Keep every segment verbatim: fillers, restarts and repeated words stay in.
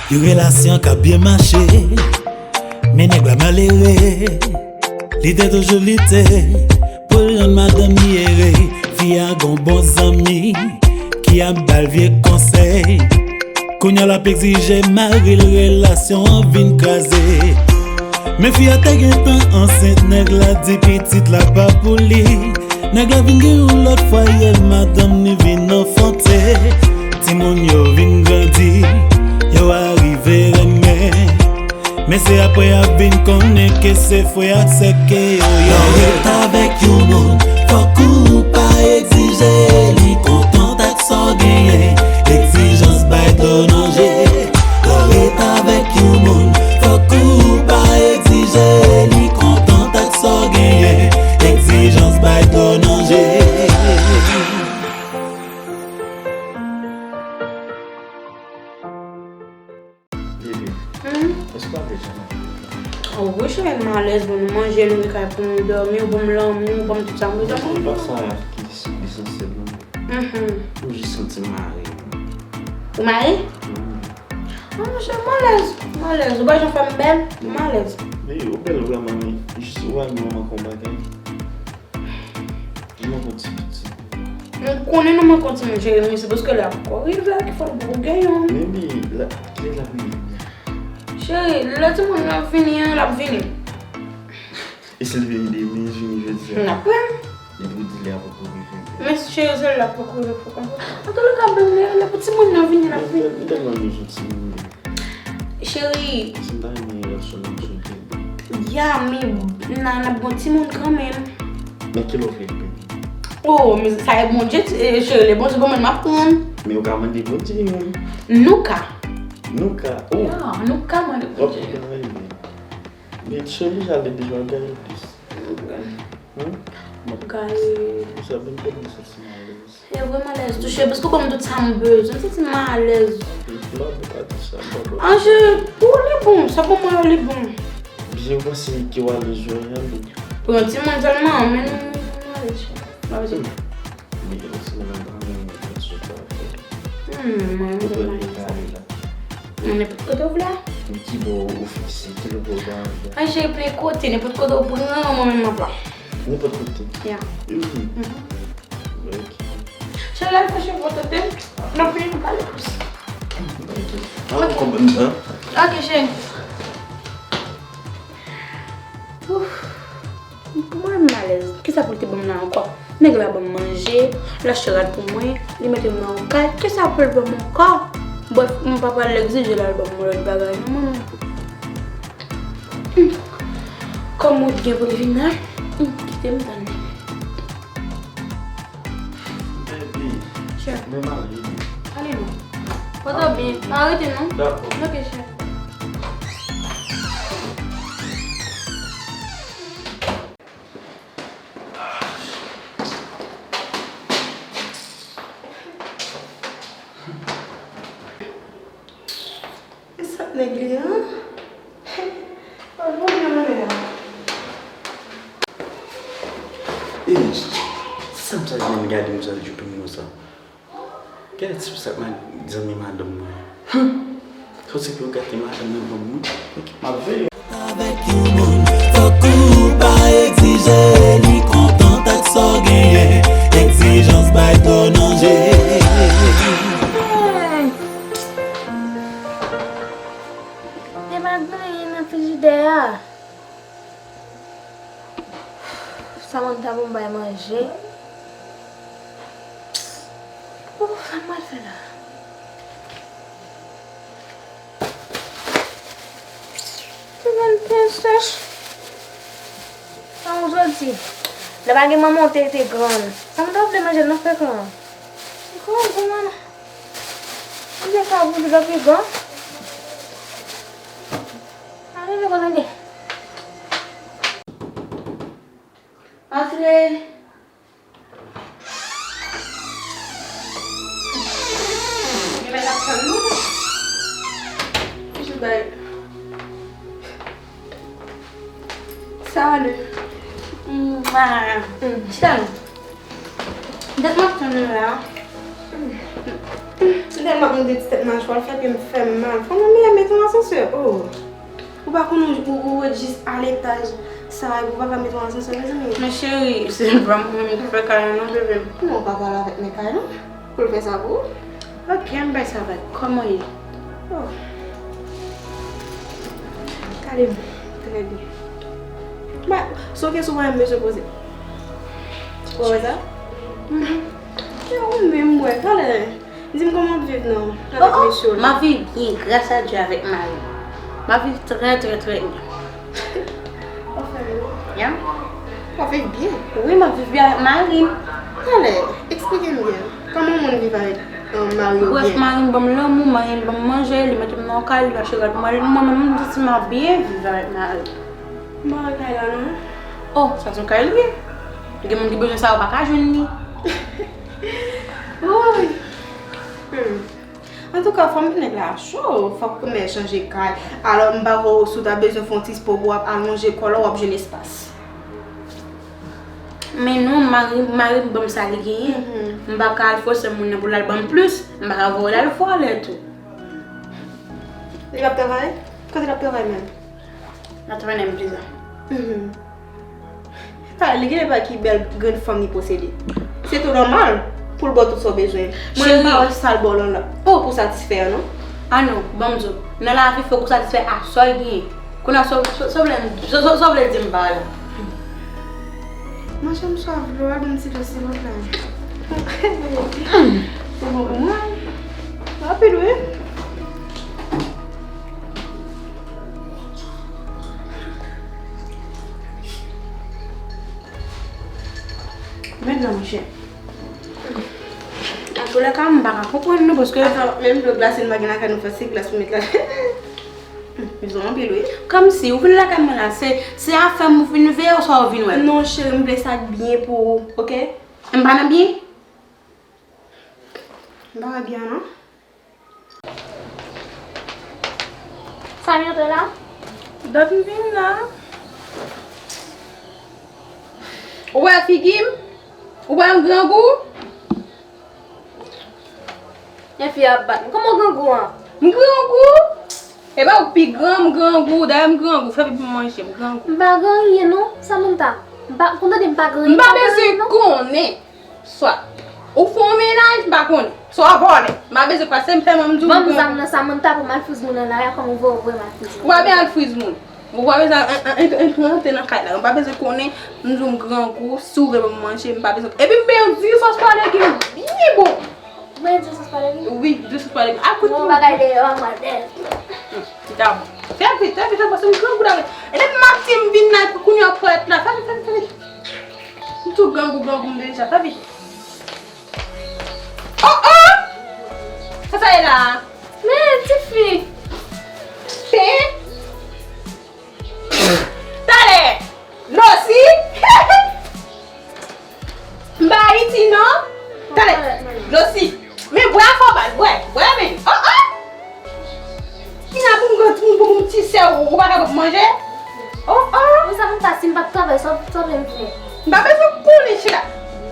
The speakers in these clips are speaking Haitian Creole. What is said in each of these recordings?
Yon relasyon k ap byen mache, men nèg la malere. Li te toujou lite pou l rann madanm li ere. Fi a gon bon zanmi ki ap ba l vye konsèy. Kounye a l ap egzije mari l, relasyon an vin kraze. Men fi a te gentan ansent, nèg la di pitit la pa pou li. Nèg la vin gen yon lòt fwaye, madanm li vin anfante. Timoun yo vin grandi, yo arive renmen. Men se apre y ap vin konnen ke se frè ak sè ke yo ye. Lè w ret avèk yon moun, fòk ou pa egzije li kontan ak sa w genyen. Egzijans bay dlo nan je. Lè w ret avèk yon moun, fòk ou pa egzije li kontan ak sa w genyen. Egzijans bay dlo nan je. Bebe, hmm? Èske w ap byen jodi? Oh, wi, cheri, m alèz, bon, nou manje, nou gen kay pou nou dòmi, ou ban m lanmou, ou ban m tout sa m bezwen. Mwen pa sa ki esansyèl nan vi. Mhm. Ou jis santi m mare. Ou mare? Wi. Ah, monchè, m alèz, m alèz. Ou pa jan fè m bèl, m alèz. Wi, ou bèl vrèman, men jis ou al mwen manke yon bagay. Ou manke yon ti piti. M konnen nou manke yon timoun, cheri, men se paske lè a poko rive, ki fè w poko gen youn. Men, men, la, kilè l ap rive? Cheri, lè timoun nan vini an, l ap vini. E si l vini demen, vini jodi a? N ap pran. Epi w di lè a poko rive. Men cheri, se lè a poko rive, fò konprann. Antoulèka, menm lè, lè pou timoun nan vini, l ap vini. M tèlman bezwen timoun. Cheri. Si m ta renmen relasyon nan sou te. Ya, men n a, n ap gon timoun kanmenm. Men kilè w vle l vini? Oh, men sa e Bondye, eh, cheri, lè Bondye ban mwen, m ap pran. Men ou ka mande Bondye youn. Nou ka. Nou ka. Oh. Ya, nou ka mande Bondye youn. W ap pran. Men cheri, jale deja, w ap gaye plis. Hmm? M ap gaye. Sa bon, tèlman santi m alèz. E vrèman alèz tou, cheri, paske ou ban m tout sa m bezwen, m santi m alèz. M pa pou pa di sa, m pa pou. An, cheri, pou li bon, sa pou mwen li bon. Byen, ou panse ke w alèz jodi a, men. Pou yon timoun sèlman, men nou alèz, cheri. Mwen bezwen. Men, se mwen menm pa renmen relasyon sa. Hmm, mwen, mwen renmen sa. Nan nenpòt kote w vle a. Ki bò ou fikse, ki lè w vle a. Ay, cheri, pliye kote, nenpòt kote w pran, mwen menm m ap la. Nenpòt kote? Ya. Mhm. Ok. Cheri, al fè cheve w tande. N ap vini, nou pale plis. Ok. An, konprann sa. Ok, cheri. Ouf. Mwen m alèz. Kisa pou l te ban m la ankò? Nèg la ban m manje, l achte rad pou mwen, li mete m nan yon kay. Kisa pou l ban m ankò? Brèf, m pa pral egzije l al ban m yon lòt bagay non, manman. Hmm. Kòm ou gen pou l vin la, hmm, kite m tann li. Baby, men m ale. Ale non. Pòte w byen. Pa rete non. Dakò. Ok, cheri. E sa k nèg li an? Al bon byen mennen an. Ei, se sa m sa jwenn gade m sa djoupi m konsa. Gade ti sa k zanmi madanm mwen. Hum! Fò se pou yo gate madanm nan ban m wi. Ok, m ap veye. Avèk yon moun, fòk ou pa egzije li kontan ak sa w genyen. Egzijans bay dlo nan je. Te pa gen anyen nan frijidè a. Samantha pou m bay manje. Ouf, sa m pral fè la? Te ban m pen sèch. Sa yon jodi. Lè pa gen manman w te, te grann. Samantha vle manje nan frekan. Grann, grann. Manje sa pou li pa pi grann. Antre, antre. Li mèt ap tann nou. Ki jan bagay? Salut. Mwa. Chita non. Dat m ap tann nou la. M tèlman ap mete ti tèt m a chwal, fè pye m fè m mal. Fò m mete yon asansè. Oh. Ou pa konn ou, ou, ou ret jis a letaj sa, epi ou pa ka mete yon asansè, mezanmi. Men cheri, se pa mwen menm ki fè kay la non, bebe. Non, ou pa pale avèk mè kay la pou l fè sa pou ou? Ok, m bay sa vag. Kòman w ye? Oh. Gade m. Trè byen. Ba, se yon kesyon mwen menm bezwen poze. Ou wè sa? Mhm. E ou menm, mwen, talè. Di m kòman w ap viv non, avèk mesye w la? M ap viv byen, gras a Dye, avèk mari m. M ap viv trè, trè, trè byen. Anfen, wi. Ya? W ap viv byen? Wi, m ap viv byen avèk mari m. Talè, eksplike m byen. Kòman moun viv avèk, um, mari yo byen? Brèf, mari m ban m lanmou, mari m ban m manje, li mete m nan yon kay, li achte rad pou mwen, mwen menm, m santi m ap byen viv avèk mari m. M pa wè kay la non. Oh, sa se yon kay li ye. Gen moun ki bezwen sa, yo pa ka jwenn li. Woy. Hmm. Antouka, fò m di nèg la cho, fòk mè chanje kay. Alò, m pa kwè si w ta bezwen fè yon ti spò pou w ap alonje kò la, w ap jwenn espas. Men non, mari, mari m ban m sa li genyen. Mhm. M pa ka al fòse moun nan pou l al ban m plis, m pa ka voye l al vòlè tou. Li p ap travay? Kote l ap travay menm? Nan travay nan yon enpresa. Mhm. Talè, li genlè pa ki bèl grenn fanm li posede. Se tou nòmal pou l ba w tout sa w bezwen. Mwen, m pa wè sa l ba w lan la. Oh, pou satisfè an, non? Ah non, ban m di w. Nan lavi, fòk ou satisfè a sa w genyen. Kounye a, sa w, sa w, sa w vle, sa w, sa w, sa w vle di m pa la? Monchè, m swaf dlo, al ban m ti dlo silvouplè. Se bon pou mwen. Rapid, wi. Men non, monchè. Antoulèka, m pa ka konprann non, paske... Atò, menm dlo glase n pa gen lakay nou, fè se glas pou met la. Bizon anpil, wi. Kòmsi, ou vin lakay mwen la, se, se afè m ou vin veye oswa ou vin wè m? Non, cheri, m vle sa k byen pou ou, oke? M pa nan byen? M pa wè byen an, non. Sa m antre la? Dat m vin la. Ou wè figi m? Ou wè m grangou? Men fi a ap bat m. Kòman w grangou an? M grangou? E pa ou k pi gran, m grangou. Dayè m grangou. Fè pipi m manje, m grangou. M pa gen anyen non, Samantha. M pa, konn tande m pa gen anyen. M pa bezwen konnen. Swa ou fè yon mennaj, m pa konnen. Swa w vòlè. M pa bezwen kwè, se m sèlman m di w. Ban m zam nan, Samantha, pou m al friz moun nan lari a, kòm ou vle, ou vle m al friz moun. Ou pa bezwen al friz moun. Ou pa bezwen an-, an-, an-, an-, antre nan kay la. Ou pa bezwen konnen, m di w m grangou, si w vle ban m manje, m pa bezwen. Epi m benyen yon diri sòs pa legim byen bon. Ou benyen diri sòs pa legim? Wi, diri sòs pa legim. Al kout yon bagay deyò a, mwen bèl. Ti ta bon. Fè vit, fè vit, fè vit, paske m grangou la. E depi m ap di m vin la, epi kounye a w parèt la. Fè vit, fè vit, fè vit. M tou grangou, grangou m deja. Fè vit. Oh, oh! Sa sa ye la? Men, ti fi. Pen? Talè! Losi! M pa Ayiti, non! Talè! Losi! Men bwè afè w bat, bwè! Bwè, men! Oh, oh! Kina pou m gen, pou m, pou m ti sè ou, ou pa ka ban m manje? Oh, oh! Men sa pou m ta, si m pa t travay, sa, sa w vle m fè? M pa bezwen konnen, chita.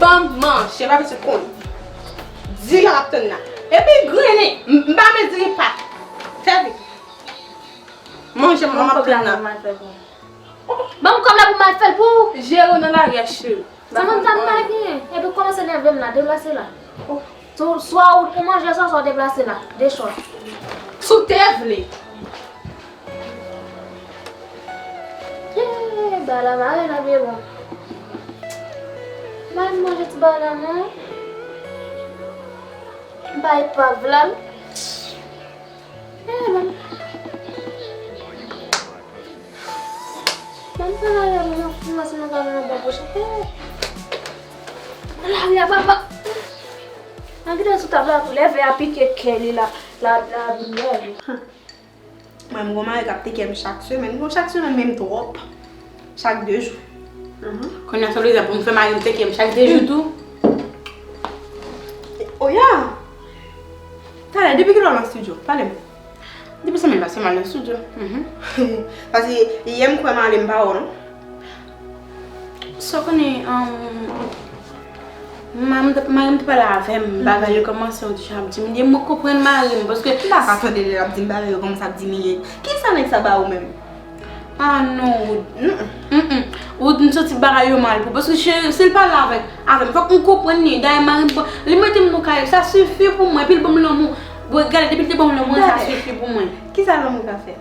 Ban m manje, m pa bezwen konnen. Diri a m ap tann la. Epi grennen, m, m pa met diri pa. Fè vit. Manje m, m ap tann la. Ban m kòb la pou m al fè l pou ou. Jere w nan lari a, cheri. Sa moun sa m pa genyen. Epi w kòmanse nève m la, deplase la. Swa, swa ou, ou manje sa, swa w deplase la. De chwa. Si w te vle. Hey, ba la mare nan pye bon. Ba m manje ti ba la non. M pa epav la. Eh, ban m, ban m pran lari a, ban m ap koumanse nan kay mwen nan bon pwochen. Eh, nan lari a, papa. An gade sou tab la, lève a pike kè li la, la, la, la, la. Mwen, m gon mari k ap teke m chak semèn. Bon, chak semèn, menm twòp. Chak de jou. Mhm. Kounye a, sa vle di pou m fè mari m teke m chak de jou tou? Oh, ya! Talè, depi kilè w nan estidyo? Pale m. Depi semèn pase, m al nan estidyo. Mhm. Paske yè m kwè m ale, m pa wè w, non? Sa w konnen, um, Mari m t-, mari m te pale avè m, bagay yo kòmanse yon ti jan ap diminye. Mwen konprann mari m, paske m pa ka tande lè l ap di m bagay yo kòmanse ap diminye. Kisa nèg sa ba ou menm? Ah non, Wood. Mm-mm. Wood, m santi bagay yo mal pou, paske cheri, si l pale avèk, avè m, fòk m konprann li. Dayè, mari m, bon, li mete m nan kay, sa sifi pou mwen, epi l ban m lanmou. Bon, gade, depi l te ban m lanmou, sa sifi pou mwen. Kisa lanmou ka fè?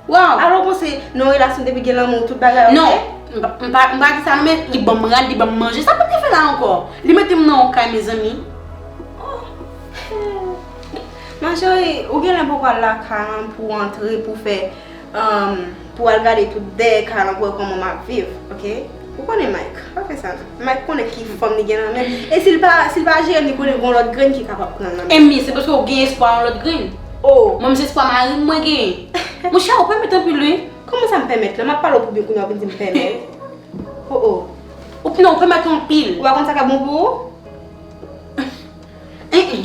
Waw! Alò, w panse nan yon relasyon depi gen lanmou, tout bagay oke? Non, m pa, m pa, m pa di sa, non, men li ban m rad, li ban m manje, sa m pa te fè la ankò. Li mete m nan yon kay, mezanmi. Oh. Ma chérie, ou genlè poko al lakay lan pou w antre, pou w fè, um, pou w al gade tout dèyè kay lan pou w wè kòman m ap viv, oke? Ou konnen Mike, pa fè sa non. Mike konnen ki fanm li gen nan men l. E si l pa, si l pa jere m, li konnen gen yon lòt grenn ki kapab pran l nan men l. Emi, se paske w gen espwa yon lòt grenn. Oh. Mwen, se espwa mari m mwen genyen. Monchè, ou pèmèt anpil, wi. Kòman sa m pèmèt la? M ap pale w pou byen kounye a, w vin di m pèmèt. Oh, oh. Ou, non, ou pèmèt anpil. Ou pa konn sa k ap bon pou ou? Hein, hein.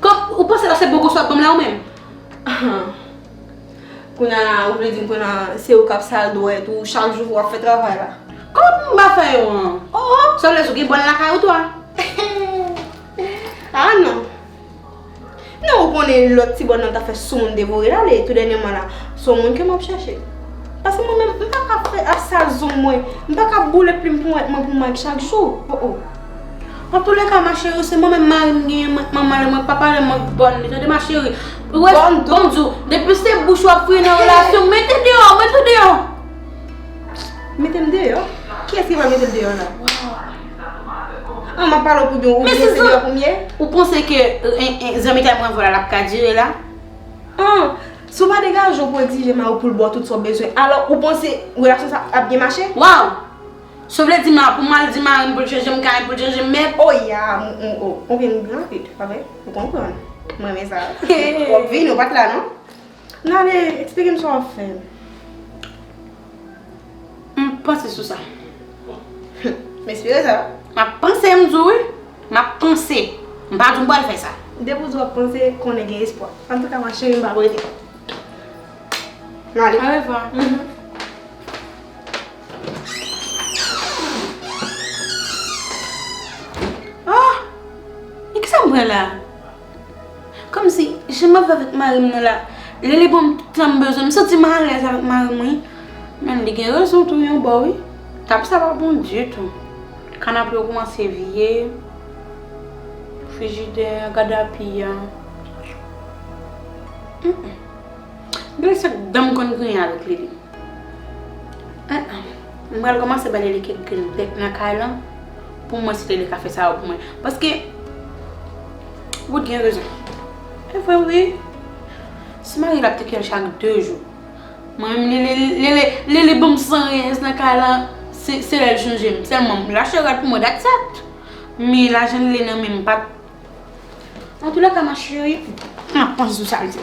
Kòm ou panse la se bon gou sa w ap ban m la ou menm? Kounye a la, ou vle di m kounye a se ou k ap sal dwèt ou, chak jou w ap fè travay la. Kòman pou m pa fè yo an? Oh, oh. Sa vle di ou gen bòn lakay ou tou a? Ah non. Non, ou konnen lòt ti bòn nan ta fè sou moun devore l ale, tou dènyèman la, se yon moun ke m ap chèche. Paske mwen menm, m pa ka fè ap sal zong mwen, m pa ka boule plim ponyèt mwen pou Mike chak jou. Oh, oh. Antouleka, ma chérie, se mwen menm mari m genyen, mwen, manman l, mwen, papa l, mwen, bòn li, tande, ma chérie. Ou wè, bòn tou? Ban m di w, depi se bouch w ap fouye nan relasyon, mete deyò, mete deyò. Mete m deyò? Kiyès ki pral mete l deyò la? Ah, m ap pale w pou byen, ou byen se deyò pou m ye? Ou panse ke, euh, en, en, zanmitay mwen avè w la, l ap ka dire la? Ah, si w pa degaje w pou egzije mari w pou l ba w tout sa w bezwen, alò ou panse relasyon sa ap byen mache? Waw! Sa w vle di m la, pou m al di mari m pou l chanje m kay, pou l chanje m mèb? Oh, ya, m, m, oh, ou vin rapid, pa vre? Ou konprann. Mwen renmen sa. W ap vini, ou pa t la, non? N ale, eksplike m sa w ap fè. M panse sou sa. M espere sa. M ap panse, m di w wi. M ap panse. M pa di w m pral fè sa. Depi w di w ap panse, konnen gen espwa. Antouka, ma chérie, m pa prete. N ale. Orevwa. Mhm. Ah! E kisa m pran la? Kòmsi, jan m ap viv avèk mari m nan la, lè li ban m tout sa m bezwen, m santi m alèz avèk mari m, wi. Men li gen rezon tou yon bò, wi. Tab sa pa bon ditou. Kanape yo kòmanse vye. Frijidè a, gad api a. Mm, mm. Gen lè se dan m konn griyen avèk Lili. Ah, ah. M pral kòmanse ba Lili kèk grenn bèk nan kay lan pou m wè si Lili ka fè sa yo pou mwen. Paske, Wood gen rezon. E vre, wi. Si mari l ap teke l chak de jou. Mwen menm, Lili, Lili, Lili ban m san reyès nan kay lan, se, se lè l chonje m. Sèlman, m lache rad pou mwen, that's it. Men lajan Lili nan men m pa t. Antouleka, ma chérie, m ap panse sou sa l di.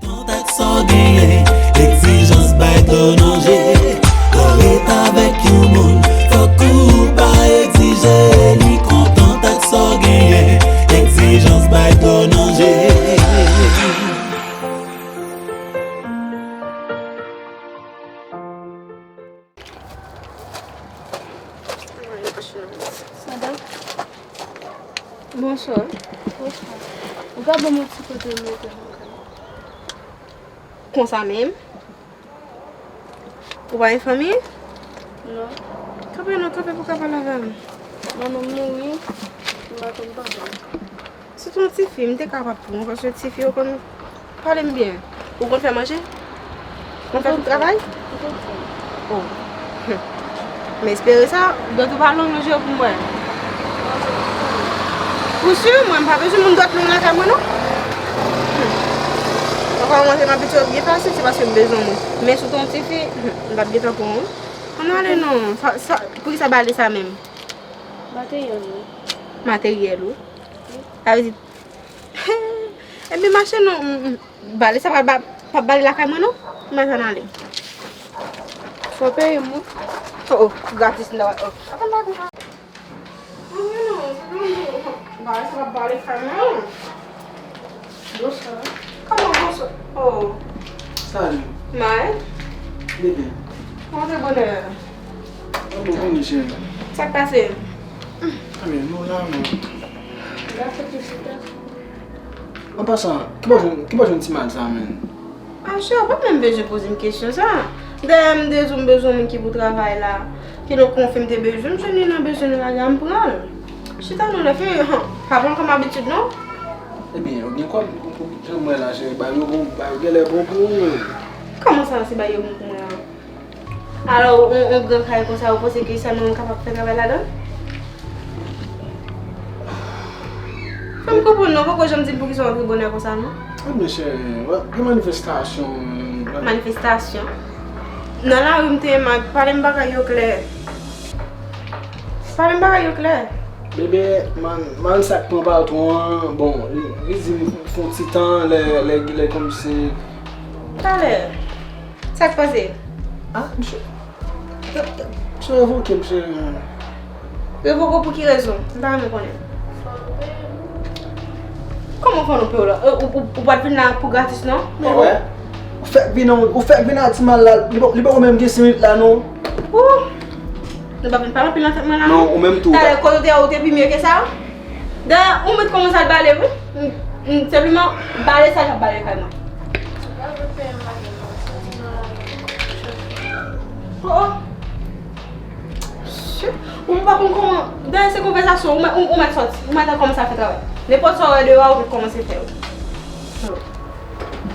Kontant ak sa w genyen, egzijans bay dlo nan je. Lè w ret avèk yon moun, fòk ou pa egzije li. Kontant ak sa w genyen, egzijans bay dlo nan je. Madanm. Bonswa. Bonswa. Ou ka ban m yon ti kote m mete m? Konsa menm? Ou pa gen fanmi? Non. Kanpe non, kanpe pou w ka pale avè m. Manman m mouri, m pa konn papa m. Si t on tifi, m te kapab pou ou, paske tifi yo konn pale m byen. Ou konn fè manje? Ou konn fè tout travay? M konn fè. Oh. M espere sa, dwèt ou pa long non, jere pou m wè. Ou si? Mwen, m pa bezwen moun dwèt long lakay mwen, non. Ankò, mwen, se m abitye byen fasil, se paske m bezwen moun. Men si w t on tifi, m p ap gentan pran ou. Ann ale non. Sa, sa, poukisa bale sa menm? Materyèl ou. Materyèl ou? Wi. Sa vle di, epi mache non, m, m, bale sa pa, pa, pa bale lakay mwen non. M pa janm ale. Fò peye m wi. Oh, oh, gratis m ta wè. Oh. Ann ale non, se pa m di, bale sa pa bale lakay mwen non. Bonswa. Kòman bonswa? Oh. Salut. May. Bebe. Kòman te bonè a? Kòman vini, cheri? Sa k pase? Men nou la, men. An pasan, ki bò jwenn, ki bò jwenn ti mal sa, men? Ah, chè, ou pa menm bezwen poze m kesyon sa. Dayè, m te di w m bezwen yon moun ki pou travay la. Kidonk, konfime m te bezwen, m jwenn li nan bezwen, m lage a, m pran l. Chita non, lè fini, pa pran kòm abitid, non. Ebyen, ou gen kòb, ou, ou, ou mwen la, cheri, ba yo bon, ba yo genlè bon pou ou, men. Kòman sa, se ba yo bon pou mwen an? Alò, yon, yon gran kay konsa, ou panse ke sèlman mwen kapab fè travay ladan l? Fè m konprann non, poko janm di m poukisa w antre bonè konsa non. Ebyen, cheri, gen manifestasyon. Manifestasyon? Nan lari m te ye, Mike, pale m bagay yo klè. Pale m bagay yo klè. Bebe, man, man sa k pran patwon an, bon, li, li di m fè yon ti tan, lè, lè, lè kòmsi. Talè. Sa k pase? Ah, misye. Misye revoke m, cheri. Revoke w pou ki rezon? M ta renmen konnen. Kòman fò nou peye w la? Ou, ou, ou, ou pa t vin la pou gratis, non? Men wè. Ou fèk vin, ou fèk vin a ti mal la. Li pa, li poko menm gen senk minit la, non. Ou! Nou pa vin pale anpil nan tèt mwen la, non. Non, ou menm tou. Talè, kote w te ye a, ou te pi mye ke sa? Dayè, ou mèt kòmanse al bale, wi. M, m, senpleman, bale sa y ap bale kay mwen. Oh, oh. Shit. Ou m pa konn kòman. Dayè, se konvèsasyon. Ou mèt, ou, ou mèt sòti. Ou mèt al kòmanse a fè travay. Nenpòt sa w wè deyò a, ou mèt kòmanse fè l.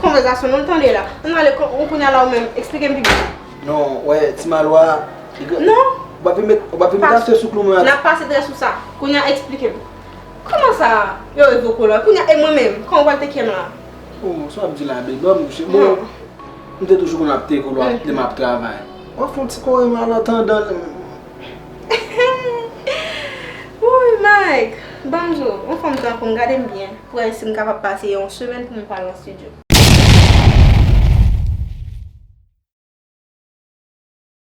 Konvèsasyon, nou tande la. Ann ale, ou kounye a la, ou menm, eksplike m pi byen. Non, wè, ti malwa. Non. Ou pa vin met, ou pa vin met aswè sou klou mwen. N ap pase trè sou sa. Kounye a, eksplike m. Kòman sa, yo revoke w la? Kounye a, e mwen menm, kòman w pral teke m la? Oh, sa w ap di la, baby, ban m kouche. Bon, m te toujou konn ap teke w lè m ap travay. W ap fè yon ti kore m an atandan. Woy, Mike, ban m di w, yon fanm tankou m, gade m byen, pou wè si m kapab pase yon semèn pou m pa al nan estidyo.